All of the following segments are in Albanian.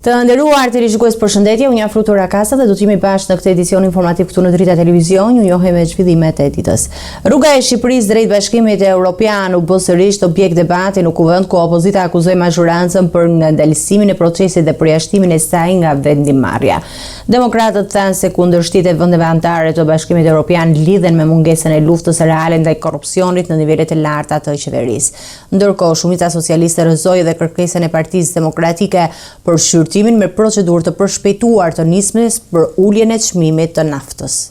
Të nderuar teleshikues përshëndetje, unë jam Flutura Kasa dhe do të jemi bashkë në këtë edicion informativ këtu në Drita Televizion, ju njohim me zhvillimet e ditës. Rruga e Shqipërisë drejt Bashkimit Evropian u bë sërish objekt debati në Kuvend ku opozita akuzoi mazhorancën për ngadalësimin e procesit dhe përjashtimin e saj nga vendimmarrja. Demokratët thanë se kundërshtitë e vendeve anëtare të Bashkimit Evropian lidhen me mungesën e luftës reale ndaj korrupsionit në nivele të larta të qeverisë. Ndërkohë, shumica socialiste rrëzoi edhe kërkesën e Partisë Demokratike për shqyrtimin me procedurë të përshpejtuar të nismës për uljen e çmimit të naftës.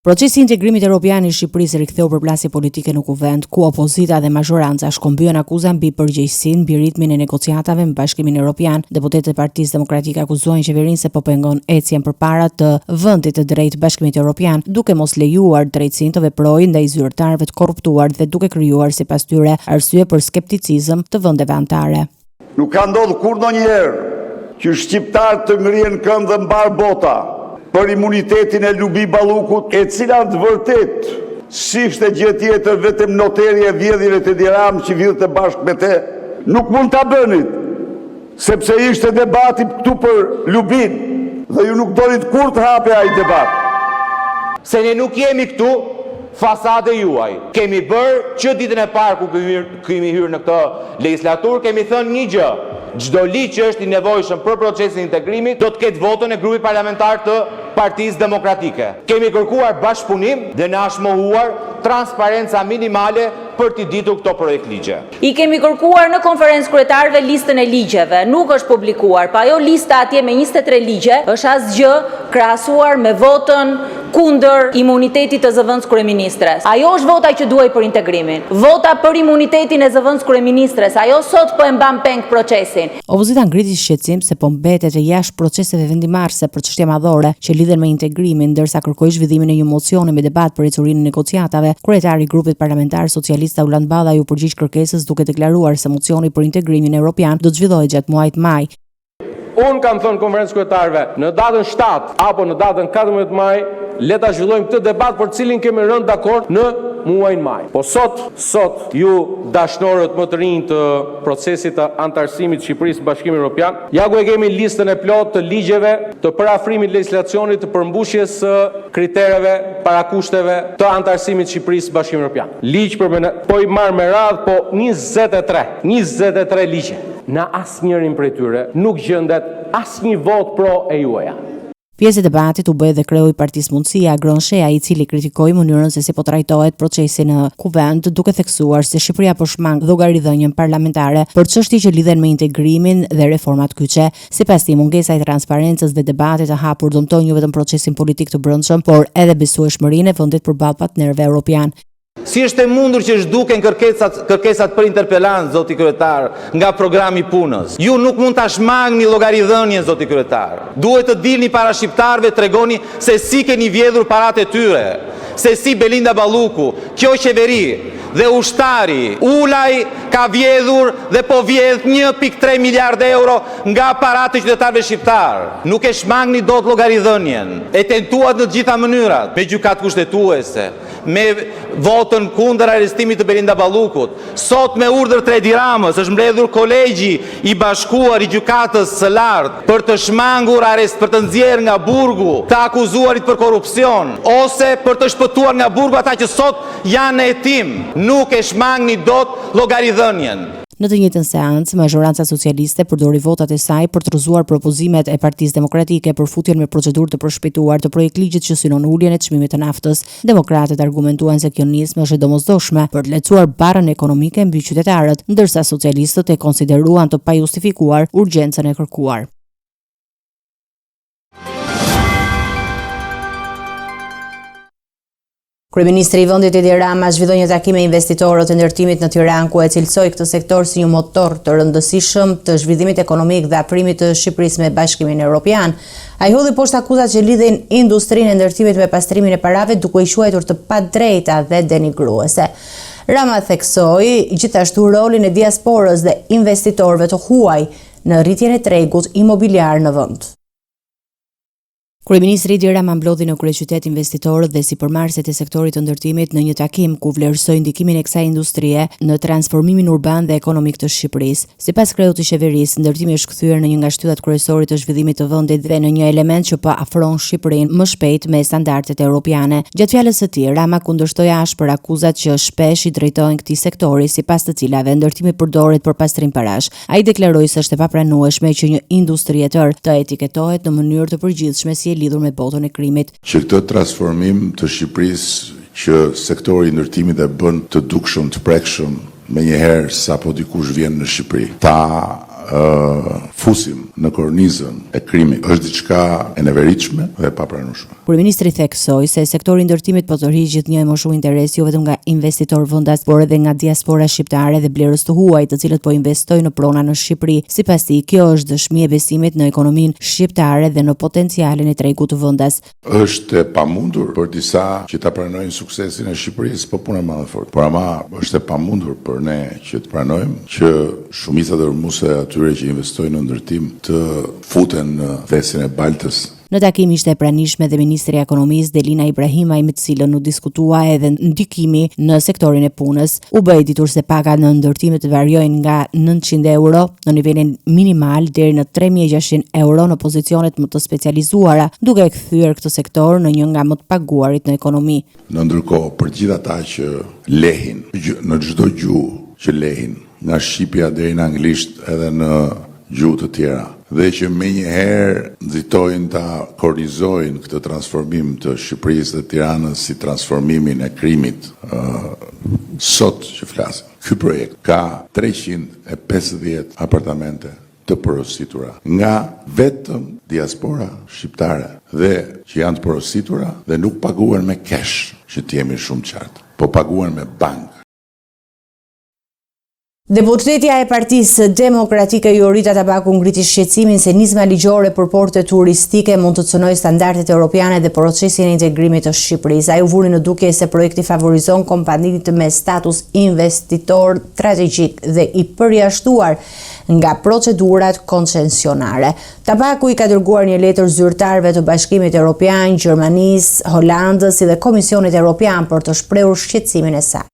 Procesi i integrimit europian i Shqipërisë riktheu përplasje politike në Kuvend, ku opozita dhe mazhoranca shkëmbyen akuza mbi përgjegjësinë mbi ritmin e negociatave me Bashkimin Europian. Deputetët e Partisë Demokratike akuzuan qeverinë se po pengon ecjen përpara të vendit drejt Bashkimit Europian, duke mos lejuar drejtësinë të veprojë ndaj zyrtarëve të korruptuar dhe duke krijuar sipas tyre arsye për skepticizëm të vendeve anëtare. Nuk ka ndodhur kurrë ndonjëherë që shqiptarët të ngrihen në këmbë dhe mbarë bota për imunitetin e Lubi Ballukut, e cila në të vërtetë s'ishte gjë tjetër vetëm noterje e vjedhjeve të Edi Ramës që vidhte bashkë me te. Nuk mund ta bënit, sepse ishte debati këtu për Lubin dhe ju nuk donit kurrë të hapej ai debat. Se ne nuk jemi këtu fasadë e juaj. Kemi bërë që ditën e parë kur kemi hyrë në këtë legjislaturë, kemi thënë një gjë, çdo ligj që është i nevojshëm për procesin e integrimit do të ketë votën e grupit parlamentar të Partisë Demokratike. Kemi kërkuar bashkëpunim dhe na është mohuar transparenca minimale për t'i ditur këto projektligje. I kemi kërkuar në konferencë kryetarëve listën e ligjeve, nuk është publikuar, po ajo lista atje me 23 ligje është asgjë krahasuar me votën kundër imunitetit të zëvendëskryeministres. Ajo është vota që duhej për integrimin. Vota për imunitetin e zëvendëskryeministres, ajo sot po e mban peng procesin. Opozita ngriti shqetësim se po mbetet jashtë proceseve vendimmarrëse për çështje madhore që lidhen me integrimin, ndërsa kërkoi zhvillimin e një mocioni me debat për ecurinë e negociatave. Kryetari i grupit parlamentar socialist Taulant Balla iu përgjigj kërkesës duke deklaruar se mocioni për integrimin europian do të zhvillohet gjatë muajit maj. Unë kam thënë konferencës kryetarëve, në datën 7 apo në datën 14 maj, le ta zhvillojmë këtë debat për të cilin kemi rënë dakord në muajin maj. Po sot, sot ju dashnorët më të rinj të procesit të anëtarësimit të Shqipërisë në Bashkimin Evropian, ja ku e kemi listën e plotë të ligjeve të përafrimit të legjislacionit të përmbushjes së kritereve, parakushteve të anëtarësimit të Shqipërisë në Bashkimin Evropian. Ligj për po i marr me radhë, po 23, 23 ligje. Në asnjërin prej tyre nuk gjendet asnjë votë pro e juaja. Pjesë e debatit u bë edhe kreu i Partisë Mundësia, Agron Shehaj, i cili kritikoi mënyrën se si po trajtohet procesi në Kuvend, duke theksuar se Shqipëria po shmang llogaridhënien parlamentare për çështje që lidhen me integrimin dhe reformat kyçe. Sipas tij, mungesa e transparencës dhe debatit të hapur dëmton jo vetëm procesin politik të brendshëm, por edhe besueshmërinë e vendit përballë partnerëve europianë. Si është e mundur që zhduken kërkesat, kërkesat për interpelancë, zoti kryetar, nga programi i punës? Ju nuk mund ta shmangni llogaridhënien, zoti kryetar. Duhet të dilni para shqiptarëve, tregoni se si keni vjedhur paratë e tyre, se si Belinda Balluku, kjo qeveri dhe ushtari Ulaj ka vjedhur dhe po vjedh 1.3 miliard euro nga paratë e qytetarëve shqiptarë. Nuk e shmangni dot llogaridhënien. E tentuat në të gjitha mënyrat, me gjykatë kushtetuese, me votën kundër arrestimit të Belinda Ballukut. Sot me urdhër të Edi Ramës është mbledhur kolegji i bashkuar i gjykatës së lartë për të shmangur arrest, për të nxjerrë nga burgu të akuzuarit për korrupsion ose për të shpëtuar nga burgu ata që sot janë në hetim. Nuk e shmangni dot llogaridhënien. Në të njëjtën seancë, mazhoranca socialiste përdori votat e saj për të rrëzuar propozimet e Partisë Demokratike për futjen me procedurë të përshpejtuar të projektligjit që synon uljen e çmimit të naftës. Demokratët argumentuan se kjo nismë është e domosdoshme për të lehtësuar barrën ekonomike mbi qytetarët, ndërsa socialistët e konsideruan të pajustifikuar urgjencën e kërkuar. Kryeministri i vendit Edi Rama zhvilloi një takim me investitorët e ndërtimit në Tiranë ku e cilësoi këtë sektor si një motor të rëndësishëm të zhvillimit ekonomik dhe afrimit të Shqipërisë me Bashkimin Evropian. Ai hodhi poshtë akuzat që lidhin industrinë e ndërtimit me pastrimin e parave duke i quajtur të padrejta dhe denigruese. Rama theksoi gjithashtu rolin e diasporës dhe investitorëve të huaj në rritjen e tregut imobiliar në vend. Kryeministri Edi Rama mblodhi në kryeqytet investitorët dhe sipërmarrësit e sektorit të ndërtimit në një takim ku vlerësoi ndikimin e kësaj industrie në transformimin urban dhe ekonomik të Shqipërisë. Sipas kreut të qeverisë, ndërtimi është kthyer në një nga shtyllat kryesore të zhvillimit të vendit dhe në një element që po afron Shqipërinë më shpejt me standardet europiane. Gjatë fjalës së tij, Rama kundërshtoi ashpër akuzat që shpesh i drejtohen këtij sektori, sipas të cilave ndërtimi përdoret për pastrim parash. Ai deklaroi se është e papranueshme që një industri e tërë të etiketohet në mënyrë të përgjithshme si e lidhur me botën e krimit. Që këtë transformim të Shqipërisë që sektori i ndërtimit e bën të dukshëm, të prekshëm menjëherë sapo dikush vjen në Shqipëri, ta fusim në kornizën e krimit është diçka e neveritshme dhe e papranueshme. Kryeministri theksoi se sektori i ndërtimit po tërheq gjithnjë e më shumë interes jo vetëm nga investitorë vendas, por edhe nga diaspora shqiptare dhe blerës të huaj, të cilët po investojnë në prona në Shqipëri. Sipas tij, kjo është dëshmi e besimit në ekonominë shqiptare dhe në potencialin e tregut vendas. Është e pamundur për disa që ta pranojnë suksesin e Shqipërisë, po punë e madhe fort. Por ama është e pamundur për ne që të pranojmë që shumica dërrmuese e atyre që investojnë në ndërtim të futen në thesin e baltës. Në takim ishte e pranishme dhe ministrja e Ekonomisë, Delina Ibrahimaj, me të cilën u diskutua edhe ndikimi në sektorin e punës. U bë e ditur se pagat në ndërtim variojnë nga 900 euro në nivelin minimal deri në 3600 euro në pozicionet më të specializuara, duke e kthyer këtë sektor në një nga më të paguarit në ekonomi. Në ndërkohë, për gjithë ata që lehin, në çdo gjuhë që lehin, nga shqipja deri në anglisht edhe në gjuhë të tjera dhe që menjëherë nxitojnë ta kornizojnë këtë transformim të Shqipërisë dhe Tiranës si transformimin e krimit sot që flasim. Ky projekt ka 350 apartamente të porositura nga vetëm diaspora shqiptare dhe që janë të porositura dhe nuk paguhen me cash, që të jemi shumë të qartë, po paguhen me bankë. Deputetja e Partisë Demokratike Jorida Tabaku ngriti shqetësimin se nisma ligjore për porte turistike mund të cënojë standardet europiane dhe procesin e integrimit të Shqipërisë. Ajo vuri në dukje se projekti favorizon kompanitë me status investitor strategjik dhe i përjashtuar nga procedurat koncesionare. Tabaku i ka dërguar një letër zyrtarëve të Bashkimit Europian, Gjermanisë, Holandës si dhe Komisionit Europian për të shprehur shqetësimin e saj.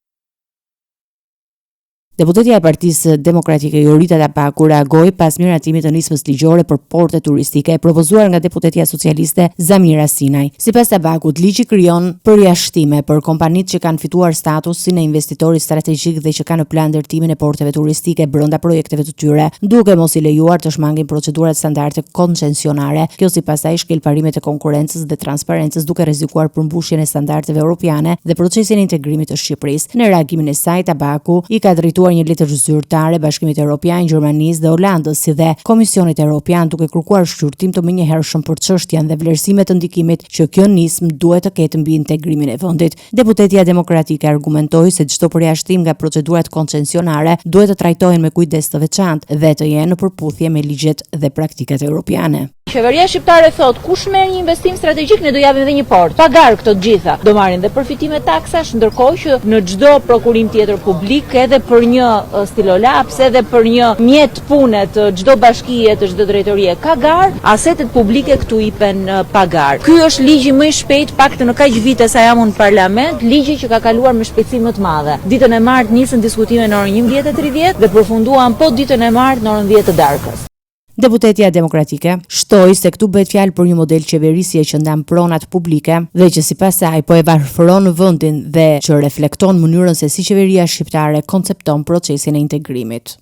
Deputetja e Partisë Demokratike Jorida Tabaku reagoi pas miratimit të nismës ligjore për porte turistike e propozuar nga deputetja socialiste Zamira Sinaj. Sipas Tabakut, ligji krijon përjashtime për kompanitë që kanë fituar statusin e investitorit strategjik dhe që kanë në plan ndërtimin e porteve turistike brenda projekteve të tyre, duke mos i lejuar të shmangin procedurat standarde koncesionare. Kjo sipas saj shkel parimet e konkurrencës dhe transparencës duke rrezikuar përmbushjen e standardeve europiane dhe procesin e integrimit të Shqipërisë. Në reagimin e saj, Tabaku i ka drejtuar një letër zyrtare Bashkimit Europian, Gjermanisë dhe Holandës, si dhe Komisionit Europian, duke kërkuar shqyrtim të menjëhershëm për çështjen dhe vlerësime të ndikimit që kjo nismë duhet të ketë mbi integrimin e vendit. Deputetja demokratike argumentoi se çdo përjashtim nga procedurat koncesionare duhet të trajtohen me kujdes të veçantë dhe të jenë në përputhje me ligjet dhe praktikat europiane. Qeveria shqiptare thotë, kush merr një investim strategjik ne do japim dhe një port, pa garë këto të gjitha. Do marrin dhe përfitime taksash, ndërkohë që në çdo prokurim tjetër publik, edhe për një stilolaps, edhe për një mjet pune të çdo bashkie, të çdo drejtorie ka garë, asetet publike këtu ipen pa garë. Ky është ligji më i shpejtë, paktën në kaq vite sa jam unë në parlament, ligji që ka kaluar me shpejtësi më të madhe. Ditën e martë nisën diskutimet në orën 11:30 dhe përfunduan po ditën e martë në orën 10 të darkës. Deputetja demokratike shtoi se këtu bëhet fjalë për një model qeverisje që ndan pronat publike dhe që sipas saj po e varfëron vendin dhe që reflekton mënyrën se si qeveria shqiptare koncepton procesin e integrimit.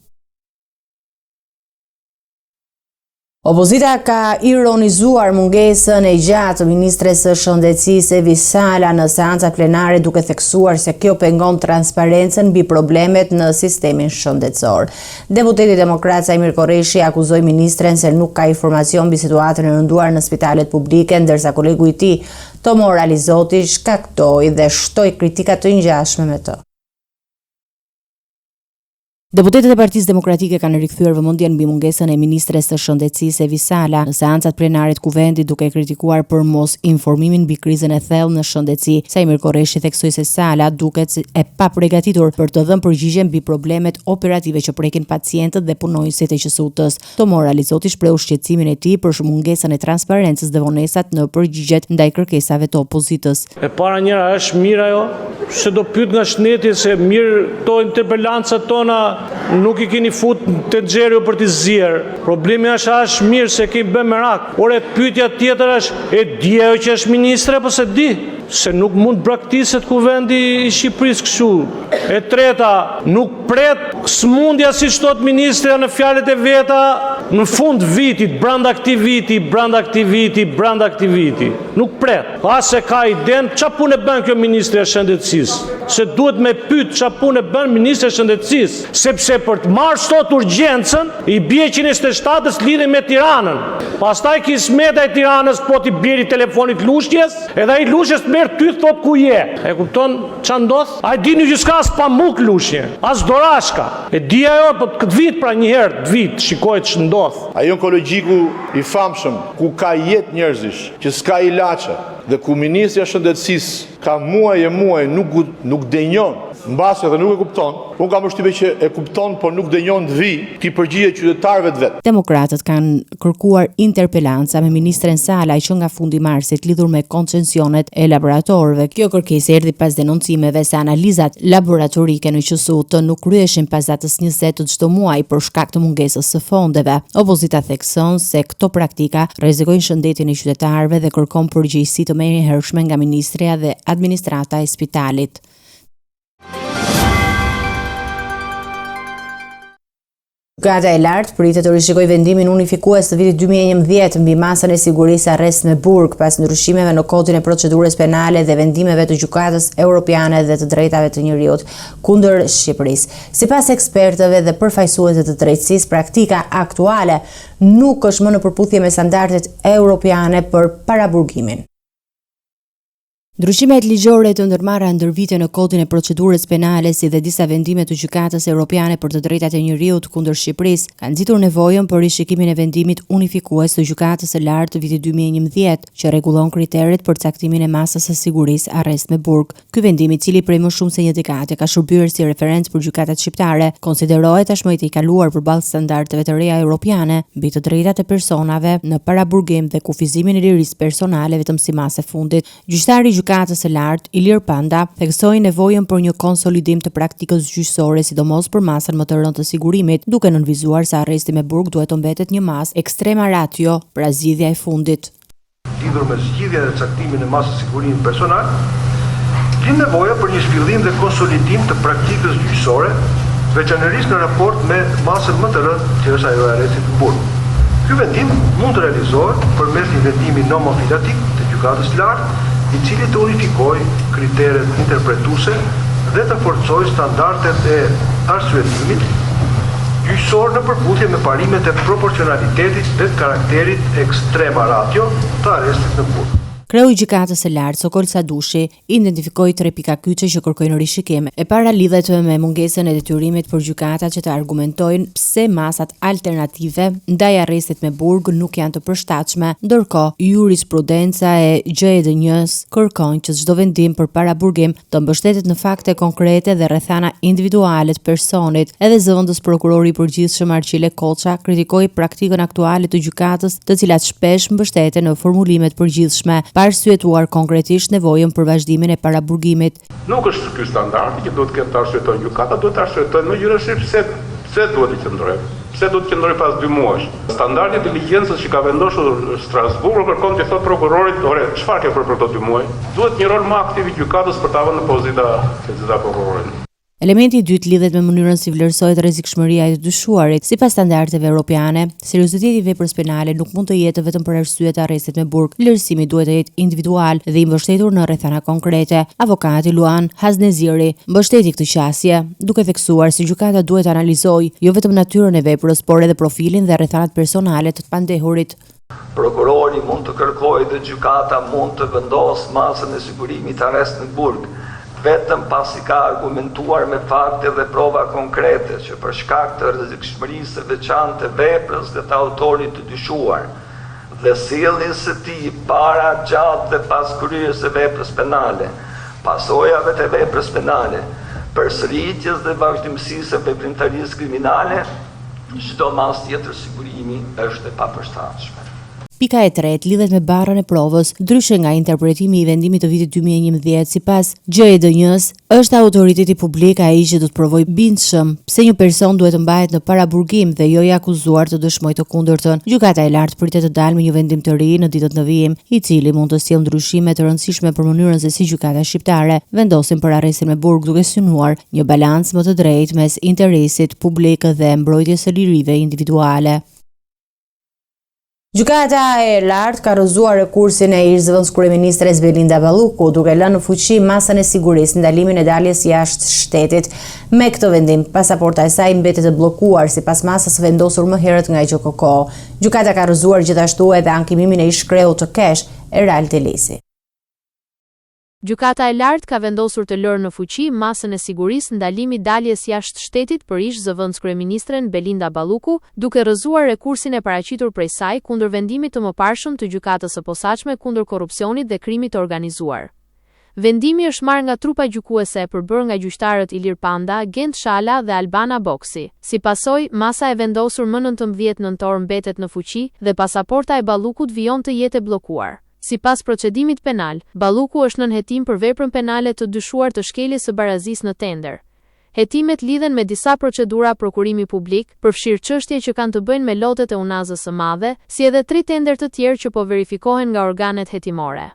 Opozita ka ironizuar mungesën e gjatë të ministres së Shëndetësisë Evis Sala në seanca plenare duke theksuar se kjo pengon transparencën mbi problemet në sistemin shëndetësor. Deputeti demokrat Saimir Korreshi akuzoi ministren se nuk ka informacion mbi situatën e rënduar në spitalet publike, ndërsa kolegu i tij, Tomor Alizoti, shkaktoi dhe shtoi kritika të ngjashme me të. Deputetët e Partisë Demokratike kanë rikthyer vëmendjen mbi mungesën e ministres së Shëndetësisë Evis Sala në seancat plenare të Kuvendit duke e kritikuar për mosinformimin mbi krizën e thellë në shëndetësi. Saimir Korreshi theksoi se Sala duket e papregatitur për të dhënë përgjigje mbi problemet operative që prekin pacientët dhe punonjësit e QSUT-së. Tomor Alizoti shprehu shqetësimin e tij për mungesën e transparencës dhe vonesat në përgjigjet ndaj kërkesave të opozitës. E para njëra është mirë ajo, se do pyet nga shëndeti se mirë këto interpelancat tona nuk i keni fut në tenxhere për t'i zier. Problemi është a është mirë se kemi bërë merak. Ore pyetja tjetër është e di ajo që është ministre apo s'e di? Se nuk mund të braktiset kuvendi i Shqipërisë kështu. E treta, nuk pret sëmundja siç thotë ministrja në fjalët e veta në fund vitit, brenda këtij viti, brenda këtij viti, brenda këtij viti. Nuk pret. As e ka idenë, ça pune bën kjo ministrja e Shëndetësisë? Se duhet me pyet ça pune bën ministrja e Shëndetësisë, sepse për të marrë sot urgjencën, i bie 127-ës lidhje me Tiranën. Pastaj kismeta e Tiranës po t'i bjeri telefonit Lushnjes, edhe ai Lushnjes të merr ty thotë ku je. E kupton ça ndodh? A e dini ju që s'ka as pamuk Lushnje, as dorashka. E di ajo, po këtë vit pra një herë, të vit, shikoj ç'ndodh. Ai onkologjiku i famshëm ku ka jetë njerëzish, që s'ka ilaçe dhe ku ministrja e Shëndetësisë ka muaj e muaj nuk nuk denjon, mbase edhe nuk e kupton, unë kam përshtypjen që e kupton por nuk denjon të vijë t'i përgjigjet qytetarëve të vet. Demokratët kanë kërkuar interpelanca me ministren Sala që nga fundi i marsit lidhur me koncesionet e laboratorëve. Kjo kërkesë erdhi pas denoncimeve se analizat laboratorike në QSUT nuk kryheshin pas datës 20 të çdo muaji për shkak të mungesës së fondeve. Opozita thekson se Këto praktika rrezikojnë shëndetin e qytetarëve dhe kërkon përgjegjësi të menjëhershme nga ministrja dhe administrata e spitalit. Gjykata e Lartë pritet të rishikojë vendimin unifikues të vitit 2011 mbi masën e sigurisë arrest me burg pas ndryshimeve në Kodin e Procedurës Penale dhe vendimeve të Gjykatës Europiane dhe të Drejtave të Njeriut kundër Shqipërisë. Sipas ekspertëve dhe përfaqësuesve të drejtësisë, praktika aktuale nuk është më në përputhje me standardet europiane për paraburgimin. Ndryshimet ligjore të ndërmarra ndër vite në Kodin e Procedurës Penale si dhe disa vendime të Gjykatës Europiane për të Drejtat e Njeriut kundër Shqipërisë kanë nxitur nevojën për rishikimin e vendimit unifikues të Gjykatës së Lartë të vitit 2011, që rregullon kriteret për caktimin e masës së sigurisë arrest me burg. Ky vendim, i cili prej më shumë se një dekade ka shërbyer si referencë për gjykatat shqiptare, konsiderohet tashmë i tejkaluar përballë standardeve të reja europiane mbi të drejtat e personave në paraburgim dhe kufizimin e lirisë personale vetëm si masë e fundit. Gjyqtari i Gjykatës së Lartë, Ilir Panda, theksoi nevojën për një konsolidim të praktikës gjyqësore, sidomos për masën më të rëndë të sigurimit, duke nënvizuar se arresti me burg duhet të mbetet një masë extrema ratio, pra zgjidhja e fundit. Lidhur me zgjidhjen dhe caktimin e masës së sigurimit personal, lind nevoja për një zhvillim dhe konsolidim të praktikës gjyqësore, veçanërisht në raport me masën më të rëndë që është ajo e arrestit në burg. Ky vendim mund të realizohet përmes një vendimi nomofilatik të Gjykatës së Lartë, i cili të unifikojë kriteret interpretuese dhe të forcojë standardet e arsyetimit gjyqësor në përputhje me parimet e proporcionalitetit dhe të karakterit extrema ratio të arrestit në burg. Kreu i Gjykatës së Lartë, Sokol Sadushi, identifikoi tre pika kyçe që kërkojnë rishikim. E para lidhet me mungesën e detyrimit për gjykatat që të argumentojnë pse masat alternative ndaj arrestit me burg nuk janë të përshtatshme, ndërkohë jurisprudenca e GJEDNJ-së kërkon që çdo vendim për paraburgim të mbështetet në fakte konkrete dhe rrethana individuale të personit. Edhe zëvendës prokurori i përgjithshëm Arqile Koça kritikoi praktikën aktuale të gjykatës, të cilat shpesh mbështeten në formulime të përgjithshme, pa arsyetuar konkretisht nevojën për vazhdimin e paraburgimit. Nuk është ky standardi që duhet të ketë të arsyetojnë gjykata, duhet të arsyetojnë më gjerësisht pse pse duhet të qëndrojë. Pse duhet të qëndrojë pas dy muajsh? Standardi i diligjencës që ka vendosur Strasburgu kërkon t'i thotë prokurorit, ore, çfarë ke bërë për këto dy muaj? Duhet një rol më aktiv i gjykatës për ta vënë në pozita pozita prokurorin. Elementi i dytë lidhet me mënyrën si vlerësohet rrezikshmëria e të dyshuarit. Sipas standardeve europiane, serioziteti i veprës penale nuk mund të jetë vetëm për arsye të arrestit me burg. Vlerësimi duhet të jetë individual dhe i mbështetur në rrethana konkrete. Avokati Luan Hazneziri mbështeti këtë qasje, duke theksuar se gjykata duhet të analizojë jo vetëm natyrën e veprës, por edhe profilin dhe rrethanat personale të të pandehurit. Prokurori mund të kërkojë dhe gjykata mund të vendosë masën e sigurimit arrest në burg. Vetëm pasi ka argumentuar me fakte dhe prova konkrete që për shkak të rrezikshmërisë së veçantë të veprës dhe të autorit të dyshuar dhe sjelljes së tij para, gjatë dhe pas kryerjes së veprës penale, pasojave të veprës penale, përsëritjes dhe vazhdimësisë së veprimtarisë kriminale, çdo masë tjetër sigurimi është e papërshtatshme. Pika e tretë lidhet me barrën e provës, ndryshe nga interpretimi i vendimit të vitit 2011, sipas GJEDNJ-së, është autoriteti publik ai që do të provojë bindshëm pse një person duhet të mbahet në paraburgim dhe jo i akuzuar të dëshmojë të kundërtën. Gjykata e Lartë pritet të dalë me një vendim të ri në ditët në vijim, i cili mund të sjellë ndryshime të rëndësishme për mënyrën se si gjykatat shqiptare vendosin për arrestin me burg duke synuar një balancë më të drejtë mes interesit publik dhe mbrojtjes së lirive individuale. Gjykata e Lartë ka rrëzuar rekursin e ish-zëvendëskryeministres Belinda Balluku, duke lënë në fuqi masën e sigurisë, ndalimin e daljes jashtë shtetit. Me këtë vendim, pasaporta e saj mbetet e bllokuar sipas masës së vendosur më herët nga GJKKO. Gjykata ka rrëzuar gjithashtu edhe ankimimin e ish-kreut të KESH, Erald Elezi. Gjykata e Lartë ka vendosur të lërë në fuqi masën e sigurisë ndalimi daljes jashtë shtetit për ish-zëvendëskryeministren Belinda Balluku, duke rrëzuar rekursin e paraqitur prej saj kundër vendimit të mëparshëm të Gjykatës së Posaçme kundër Korrupsionit dhe Krimit të Organizuar. Vendimi është marrë nga trupa gjykuese e përbërë nga gjyqtarët Ilir Panda, Gent Shala dhe Albana Boksi. Si pasojë, masa e vendosur më 19 nëntor mbetet në fuqi dhe pasaporta e Ballukut vijon të jetë e bllokuar. Sipas procedimit penal, Balluku është nën hetim për veprën penale të dyshuar të shkeljes së barazisë në tender. Hetimet lidhen me disa procedura prokurimi publik, përfshirë çështje që kanë të bëjnë me lotet e Unazës së Madhe, si edhe tri tenderë të tjerë që po verifikohen nga organet hetimore.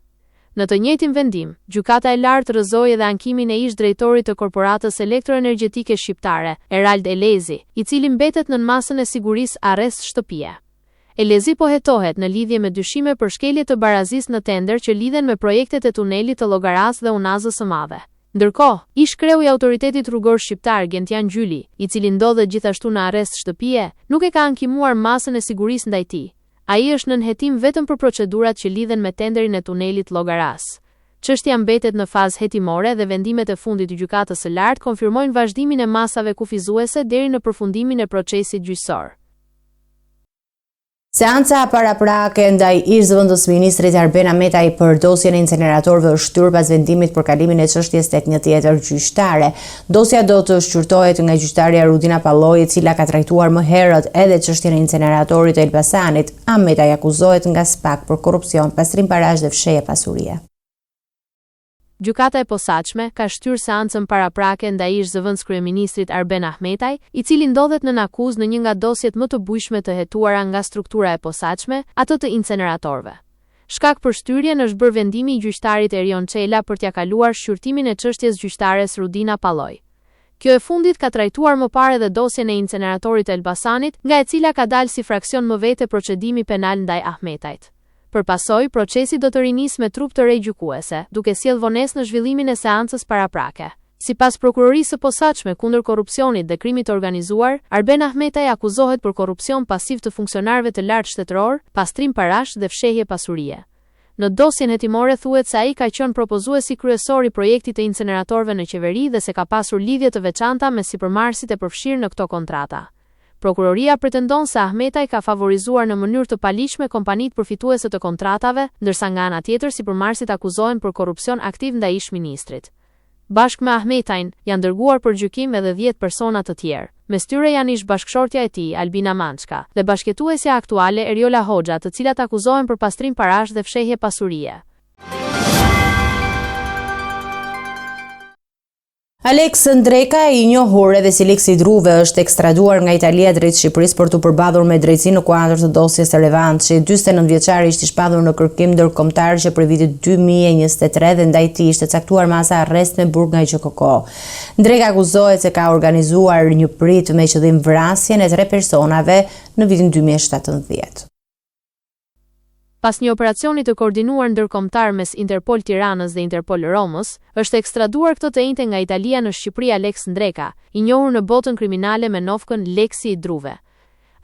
Në të njëjtin vendim, Gjykata e Lartë rrëzoi edhe ankimin e ish-drejtorit të Korporatës Elektroenergjetike Shqiptare, Erald Elezi, i cili mbetet nën masën e sigurisë arrest shtëpie. Elezi po hetohet në lidhje me dyshime për shkelje të barazisë në tender që lidhen me projektet e tunelit të Llogarasë dhe Unazës së Madhe. Ndërkohë, ish-kreu i Autoritetit Rrugor Shqiptar, Gentian Gjyli, i cili ndodhet gjithashtu në arrest shtëpie, nuk e ka ankimuar masën e sigurisë ndaj tij. Ai është nën hetim vetëm për procedurat që lidhen me tenderin e tunelit Llogarasë. Çështja mbetet në fazë hetimore dhe vendimet e fundit të Gjykatës së Lartë konfirmojnë vazhdimin e masave kufizuese deri në përfundimin e procesit gjyqësor. Seanca paraprake ndaj ish-zëvendësministrit Arben Ahmetaj për dosjen e inceneratorëve është shtyrë pas vendimit për kalimin e çështjes tek një tjetër gjyqtare. Dosja do të shqyrtohet nga gjyqtarja Rudina Palloi, e cila ka trajtuar më herët edhe çështjen e inceneratorit të Elbasanit. Ahmetaj akuzohet nga SPAK për korrupsion, pastrim parash dhe fshehje pasurie. Gjykata e Posaçme ka shtyrë seancën paraprake ndaj ish-zëvendëskryeministrit Arben Ahmetaj, i cili ndodhet nën akuzë në një nga dosjet më të bujshme të hetuara nga struktura e posaçme, atë të inceneratorëve. Shkak për shtyrjen është bërë vendimi i gjyqtarit Erion Çela për t'ia kaluar shqyrtimin e çështjes gjyqtares Rudina Palloi. Kjo e fundit ka trajtuar më parë edhe dosjen e inceneratorit të Elbasanit, nga e cila ka dalë si fraksion më vete procedimi penal ndaj Ahmetajt. Për pasojë, procesi do të rinisë me trupë të re gjykuese, duke sjellë vonesë në zhvillimin e seancës paraprake. Sipas Prokurorisë së Posaçme kundër Korrupsionit dhe Krimit të Organizuar, Arben Ahmetaj akuzohet për korrupsion pasiv të funksionarëve të lartë shtetërorë, pastrim parash dhe fshehje pasurie. Në dosjen hetimore thuhet se ai ka qenë propozuesi kryesor i projektit të inceneratorëve në qeveri dhe se ka pasur lidhje të veçanta me sipërmarrësit e përfshirë në këto kontrata. Prokuroria pretendon se Ahmetaj ka favorizuar në mënyrë të paligjshme kompanitë përfituese të kontratave, ndërsa nga ana tjetër sipërmarrësit akuzohen për korrupsion aktiv ndaj ish-ministrit. Bashkë me Ahmetajn, janë dërguar për gjykim edhe dhjetë persona të tjerë. Mes tyre janë ish-bashkëshortja e tij, Albina Mançka, dhe bashkëjetuesja aktuale Erjola Hoxha, të cilat akuzohen për pastrim parash dhe fshehje pasurie. Aleks Ndreka, i njohur edhe si Leksi i Druve, është ekstraduar nga Italia drejt Shqipërisë për t'u përballur me drejtësinë në kuadër të dosjes së revanshit. 49 vjeçari ishte i shpallur në kërkim ndërkombëtar që prej vitit 2023 dhe ndaj tij ishte caktuar masa arrest me burg nga GJKKO. Ndreka akuzohet se ka organizuar një pritë me qëllim vrasjen e tre personave në vitin 2017. Pas një operacioni të koordinuar ndërkombëtar mes Interpol Tiranës dhe Interpol Romës, është ekstraduar këtë të enjte nga Italia në Shqipëri Aleks Ndreka, i njohur në botën kriminale me nofkën Leksi i Druve.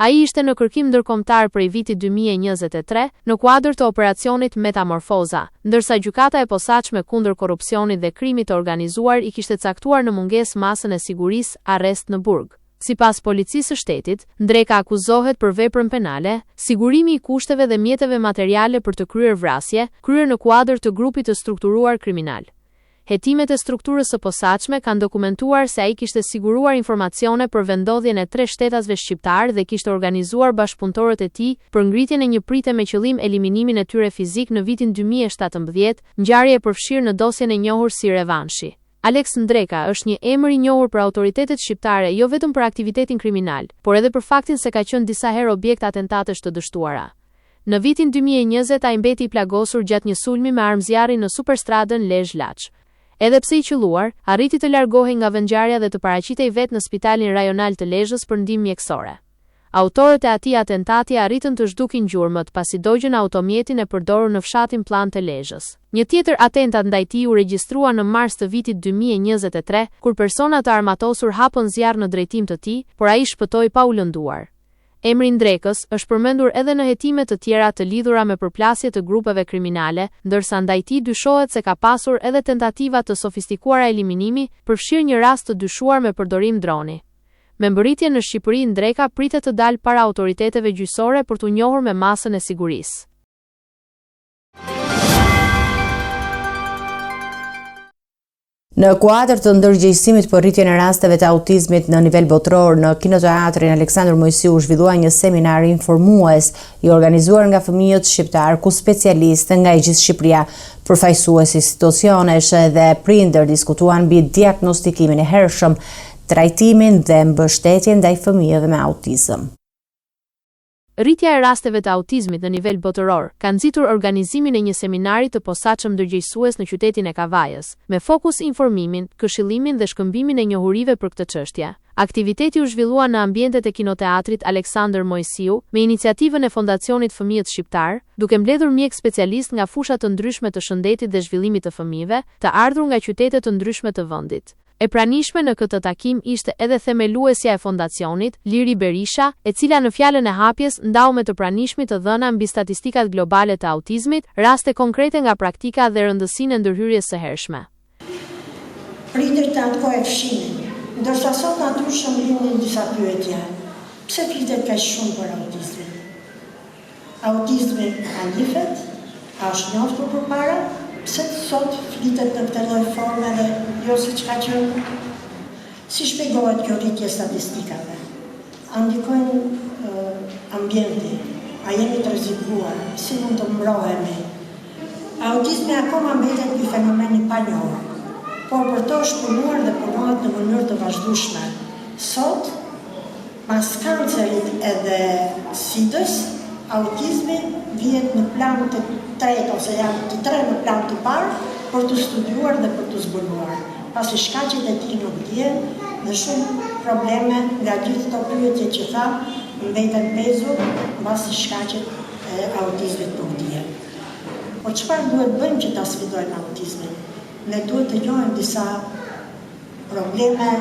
Ai ishte në kërkim ndërkombëtar prej vitit 2023, në kuadër të operacionit Metamorfoza, ndërsa Gjykata e Posaçme kundër Korrupsionit dhe Krimit të Organizuar i kishte caktuar në mungesë masën e sigurisë arrest në burg. Sipas Policisë së Shtetit, Ndreka akuzohet për veprën penale, Sigurimi i kushteve dhe mjeteve materiale për të kryer vrasje, kryer në kuadër të grupit të strukturuar kriminal. Hetimet e strukturës së posaçme kanë dokumentuar se ai kishte siguruar informacione për vendndodhjen e tre shtetasve shqiptarë dhe kishte organizuar bashkëpunëtorët e tij për ngritjen e një prite me qëllim eliminimin e tyre fizik në vitin 2017, ngjarje e përfshirë në dosjen e njohur si Revanshi. Aleks Ndreka është një emër i njohur për autoritetet shqiptare jo vetëm për aktivitetin kriminal, por edhe për faktin se ka qenë disa herë objekt atentatesh të dështuara. Në vitin 2020 ai mbeti i plagosur gjatë një sulmi me armë zjarri në superstradën Lezhë-Laç. Edhe pse i qëlluar, arriti të largohej nga vendngjarja dhe të paraqitej vetë në spitalin rajonal të Lezhës për ndihmë mjekësore. Autorët e atij atentati arritën të zhdukin gjurmët pasi dogjën automjetin e përdorur në fshatin Pllanë të Lezhës. Një tjetër atentat ndaj tij u regjistrua në mars të vitit 2023, kur persona të armatosur hapën zjarr në drejtim të tij, por ai shpëtoi pa u lënduar. Emri i Ndrekës është përmendur edhe në hetime të tjera të lidhura me përplasje të grupeve kriminale, ndërsa ndaj tij dyshohet se ka pasur edhe tentativa të sofistikuara eliminimi, përfshirë një rast të dyshuar me përdorim droni. Me mbërritjen në Shqipëri Ndreka pritet të dalë para autoriteteve gjyqësore për t'u njohur me masën e sigurisë. Në kuadër të ndërgjegjësimit për rritjen e rasteve të autizmit në nivel botëror, në Kinoteatrin Aleksandër Moisiu u zhvillua një seminar informues i organizuar nga fëmijët shqiptarë, ku specialistë nga e gjithë Shqipëria, përfaqësues institucionesh dhe prindër diskutuan mbi diagnostikimin e hershëm, trajtimin dhe mbështetjen ndaj fëmijëve me autizëm. Rritja e rasteve të autizmit në nivel botëror ka nxitur organizimin e një seminari të posaçëm ndërgjegjësues në qytetin e Kavajës, me fokus informimin, këshillimin dhe shkëmbimin e njohurive për këtë çështje. Aktiviteti u zhvillua në ambientet e Kinoteatrit Aleksandër Moisiu, me iniciativën e Fondacionit Fëmijët Shqiptarë, duke mbledhur mjekë specialistë nga fusha të ndryshme të shëndetit dhe zhvillimit të fëmijëve, të ardhur nga qytete të ndryshme të vendit. E pranishme në këtë takim ishte edhe themeluesja e fondacionit, Liri Berisha, e cila në fjalën e hapjes ndau me të pranishmit të dhëna mbi statistikat globale të autizmit, raste konkrete nga praktika dhe rëndësinë e ndërhyrjes së hershme. Prindërit në atë kohë e fshinin, ndërsa sot natyrshëm lindin disa pyetje, pse flitet kaq shumë për autizmin? Autizmi a njihet? A është njoftur përpara? Pse sot flitet në këtë lloj forme dhe jo siç ka qenë? Si shpjegohet kjo rritje e statistikave? A ndikojnë ambienti? A jemi të rrezikuar? Si mund të mbrohemi? Autizmi akoma mbetet një fenomen i panjohur, por për të është punuar dhe punohet në mënyrë të vazhdueshme. Sot, Pas kancerit edhe SIDës, autizmi vihet në plan të tretë ose janë të tre në plan të parë për t'u studiuar dhe për t'u zbuluar, pasi shkaqet e tij nuk dihen dhe shumë probleme nga gjithë këto pyetje që thamë mbeten pezull mbasi shkaqet e autizmit nuk dihen. Por çfarë duhet bëjmë që ta sfidojmë autizmin? Ne duhet të njohim disa Probleme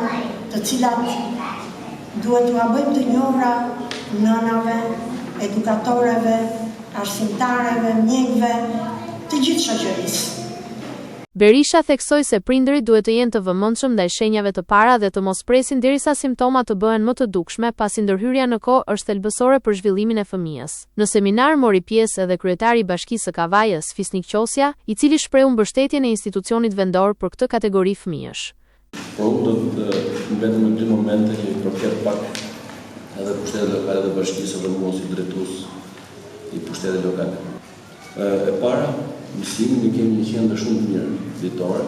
të cilat duhet t'ua bëjmë të njohura nënave, edukatoreve, arsimtareve, mjekëve, të gjithë shoqërisë. Berisha theksoi se prindërit duhet të jenë të vëmendshëm ndaj shenjave të para dhe të mos presin derisa simptomat të bëhen më të dukshme pasi ndërhyrja në kohë është thelbësore për zhvillimin e fëmijës. Në seminar mori pjesë edhe kryetari i Bashkisë së Kavajës, Fisnik Qosja, i cili shprehu mbështetjen e institucionit vendor për këtë kategori fëmijësh. Por unë do të mbetem në dy momente që i përket pak edhe pushtetit lokal edhe bashkisë edhe mua si drejtues i pushtetit lokal. E para, mësimin ne kemi një qendër shumë të mirë ditore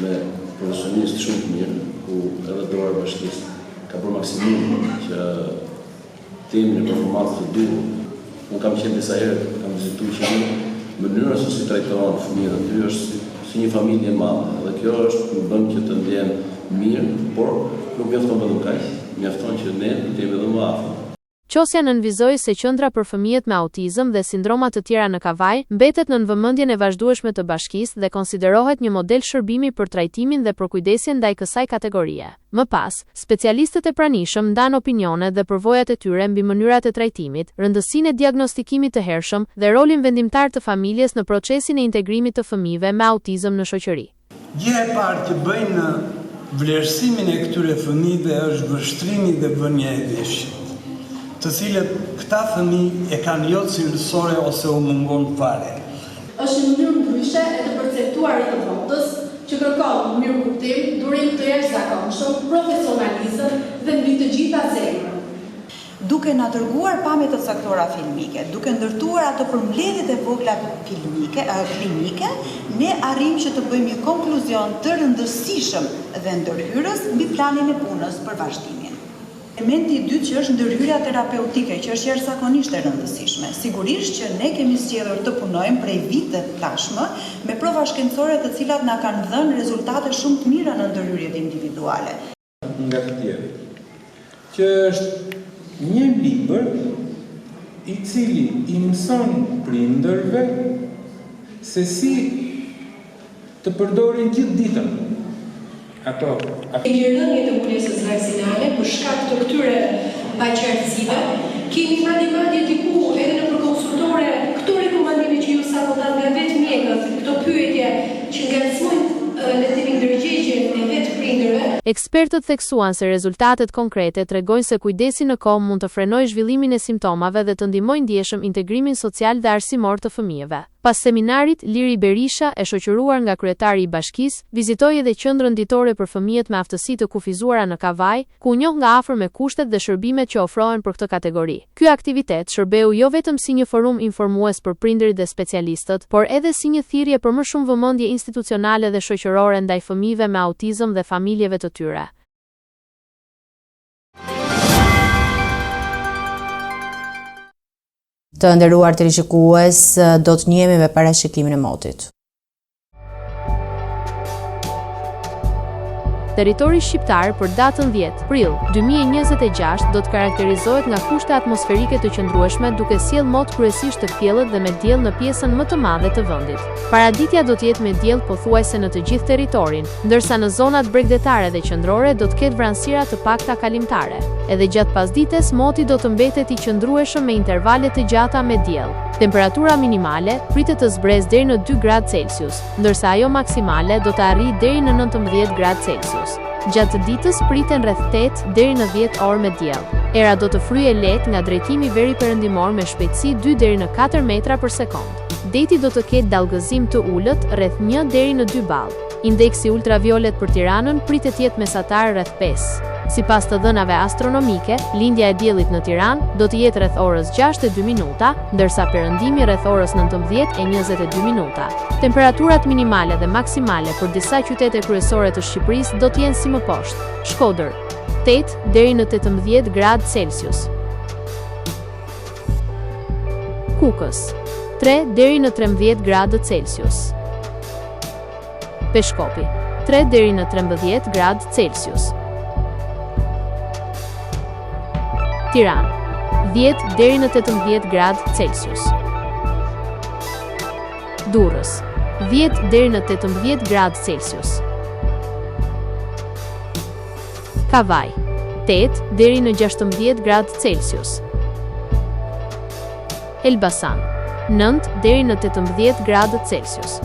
me profesionistë shumë të mirë, ku edhe dora e bashkisë ka bërë maksimumin që Të jemi në performancë të duhur. Unë kam qenë disa herë, kam vizituar qendrën, mënyra se si trajtohen fëmijët aty është si, si një familje e madhe dhe kjo është më bën që të ndjehem mirë, por nuk mjafton vetëm kaq, mjafton që ne të jemi edhe më afër. Qosja nënvizoi se Qendra për Fëmijët me Autizëm dhe Sindroma të tjera në Kavajë mbetet nën vëmendjen e vazhdueshme të bashkisë dhe konsiderohet një model shërbimi për trajtimin dhe përkujdesjen ndaj kësaj kategorie. Më pas, specialistët e pranishëm ndanë opinionet dhe përvojat e tyre mbi mënyrat e trajtimit, rëndësinë e diagnostikimit të hershëm dhe rolin vendimtar të familjes në procesin e integrimit të fëmijëve me autizëm në shoqëri. Gjëja e parë që bëjmë në vlerësimin e këtyre fëmijëve është vështrimi dhe vënia e veshit, të cilët këta fëmijë e kanë jo cilësore ose u mungon fare. Është një mënyrë ndryshe e të perceptuarit të botës, që kërkon mirëkuptim, durim të jashtëzakonshëm, profesionalizëm dhe mbi të gjitha zemër. duke na dërguar pamje të caktuara filmike, duke ndërtuar ato përmbledhjet e vogla filmike, klinike, ne arrijmë që të bëjmë një konkluzion të rëndësishëm dhe ndërhyrës mbi planin e punës për vazhdimin. Elementi i dytë që është ndërhyrja terapeutike, që është jashtëzakonisht e rëndësishme. Sigurisht që ne kemi zgjedhur të punojmë prej vite tashmë me prova shkencore të cilat na kanë dhënë rezultate shumë të mira në ndërhyrjet individuale. Nga të tjerët, që është një libër i cili i mëson prindërve se si të përdorin gjithë ditën ato. Kemi rënie të mbulesës vaksinale për shkak të këtyre paqartësive. Kemi madje madje diku edhe nëpër konsultore këto rekomandime që ju sapo dhatë nga vetë mjekët, këto pyetje që ngacmojnë le të themi ndërgjegjen e vetë prindërve. Ekspertët theksuan se rezultatet konkrete tregojnë se kujdesi në kohë mund të frenojë zhvillimin e simptomave dhe të ndihmojë ndjeshëm integrimin social dhe arsimor të fëmijëve. Pas seminarit, Liri Berisha, e shoqëruar nga kryetari i bashkisë, vizitoi edhe Qendrën Ditore për Fëmijët me Aftësi të Kufizuara në Kavajë, ku u njoh nga afër me kushtet dhe shërbimet që ofrohen për këtë kategori. Ky aktivitet shërbeu jo vetëm si një forum informues për prindërit dhe specialistët, por edhe si një thirrje për më shumë vëmendje institucionale dhe shoqërore ndaj fëmijëve me autizëm dhe familjeve të tyre. Të nderuar teleshikues, do të njihemi me parashikimin e motit. Territori shqiptar për datën 10 prill 2026 do të karakterizohet nga kushte atmosferike të qëndrueshme duke sjellë mot kryesisht të kthjellët dhe me diell në pjesën më të madhe të vendit. Paraditja do të jetë me diell pothuajse në të gjithë territorin, ndërsa në zonat bregdetare dhe qendrore do të ketë vranësira të pakta kalimtare. Edhe gjatë pasdites moti do të mbetet i qëndrueshëm me intervale të gjata me diell. Temperatura minimale pritet të zbresë deri në 2 gradë Celsius, ndërsa ajo maksimale do të arrijë deri në 19 gradë Celsius. Gjatë ditës priten rreth 8 deri në 10 orë me diell. Era do të fryjë lehtë nga drejtimi veriperëndimor me shpejtësi 2 deri në 4 metra për sekondë. Deti do të ketë dallgëzim të ulët rreth 1 deri në 2 ballë. Indeksi ultraviolet për Tiranën pritet të jetë mesatar rreth 5. Sipas të dhënave astronomike, lindja e diellit në Tiranë do të jetë rreth orës 6 e 2 minuta, ndërsa perëndimi rreth orës 19 e 22 minuta. Temperaturat minimale dhe maksimale për disa qytete kryesore të Shqipërisë do të jenë si më poshtë: Shkodër, 8 deri në 18 gradë Celsius. Kukës, 3 deri në 13 gradë Celsius. Peshkopi, 3 deri në 13 gradë Celsius. Tiranë, 10 deri në 18 gradë Celsius. Durrës, 10 deri në 18 gradë Celsius. Kavajë, 8 deri në 16 gradë Celsius. Elbasan, 9 deri në 18 gradë Celsius.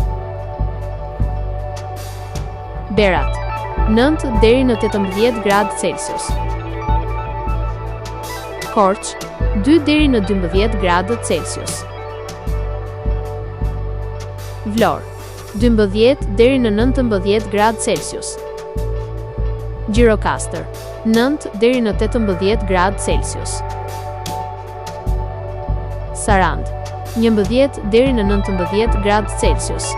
Berat, 9 deri në 18 gradë Celsius. Korçë, 2 deri në 12 gradë Celsius. Vlorë, 12 deri në 19 gradë Celsius. Gjirokastër, 9 deri në 18 gradë Celsius. Sarandë, 11 deri në 19 gradë Celsius.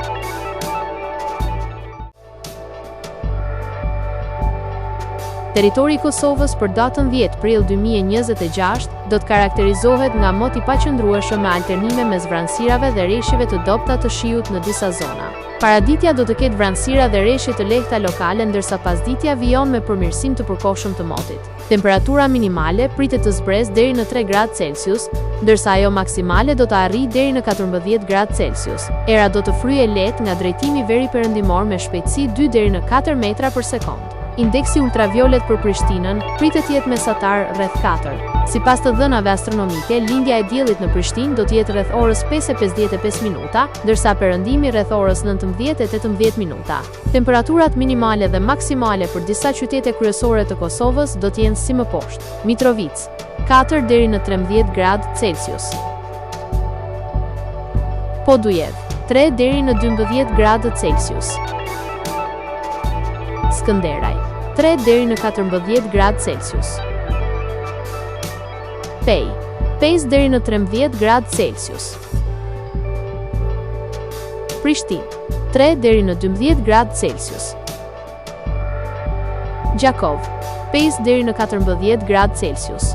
Territori i Kosovës për datën 10 prill 2026. do të karakterizohet nga mot i paqëndrueshëm me alternime mes vranësirave dhe reshjeve të dobëta të shiut në disa zona. Paraditja do të ketë vranësira dhe reshje të lehta lokale ndërsa pasditja vijon me përmirësim të përkohshëm të motit. Temperatura minimale pritet të zbresë deri në 3 gradë Celsius, ndërsa ajo maksimale do të arrijë deri në 14 gradë Celsius. Era do të fryjë lehtë nga drejtimi veriperëndimor me shpejtësi 2 deri në 4 metra për sekondë. Indeksi ultraviolet për Prishtinën pritet të jetë mesatar rreth 4. Sipas të dhënave astronomike, lindja e diellit në Prishtinë do të jetë rreth orës 5:55 minuta, ndërsa perëndimi rreth orës 19:18 minuta. Temperaturat minimale dhe maksimale për disa qytete kryesore të Kosovës do të jenë si më poshtë: Mitrovicë, 4 deri në 13 gradë Celsius. Podujevë, 3 deri në 12 gradë Celsius. Skënderaj, 3 deri në 14 gradë Celsius. Pejë, 5 deri në 13 gradë Celsius. Prishtinë, 3 deri në 12 gradë Celsius. Gjakovë, 5 deri në 14 gradë Celsius.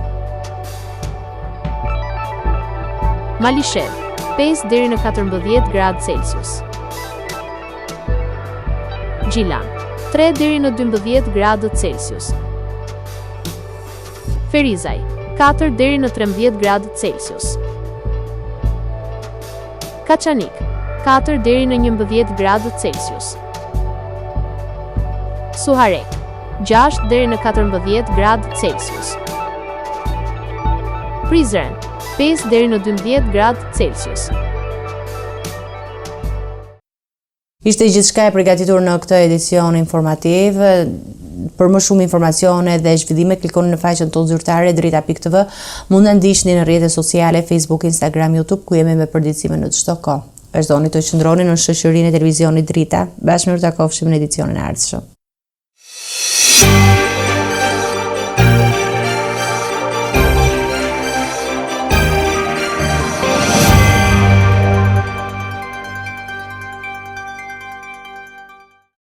Malishevë, 5 deri në 14 gradë Celsius. Gjilan, 3 deri në 12 gradë Celsius. Ferizaj, 4 deri në 13 gradë Celsius. Kaçanik, 4 deri në 11 gradë Celsius. Suharekë, 6 deri në 14 gradë Celsius. Prizren, 5 deri në 12 gradë Celsius. Ishte gjithçka e përgatitur në këtë edicion informativ. Për më shumë informacione dhe zhvillime klikoni në faqen tonë zyrtare drita.tv. Mund na ndiqni në rrjetet sociale Facebook, Instagram, YouTube ku jemi me përditësime në çdo kohë. Vazhdoni të qëndroni në shoqërinë e televizionit Drita. Bashkë mirë u takofshim në edicionin e ardhshëm.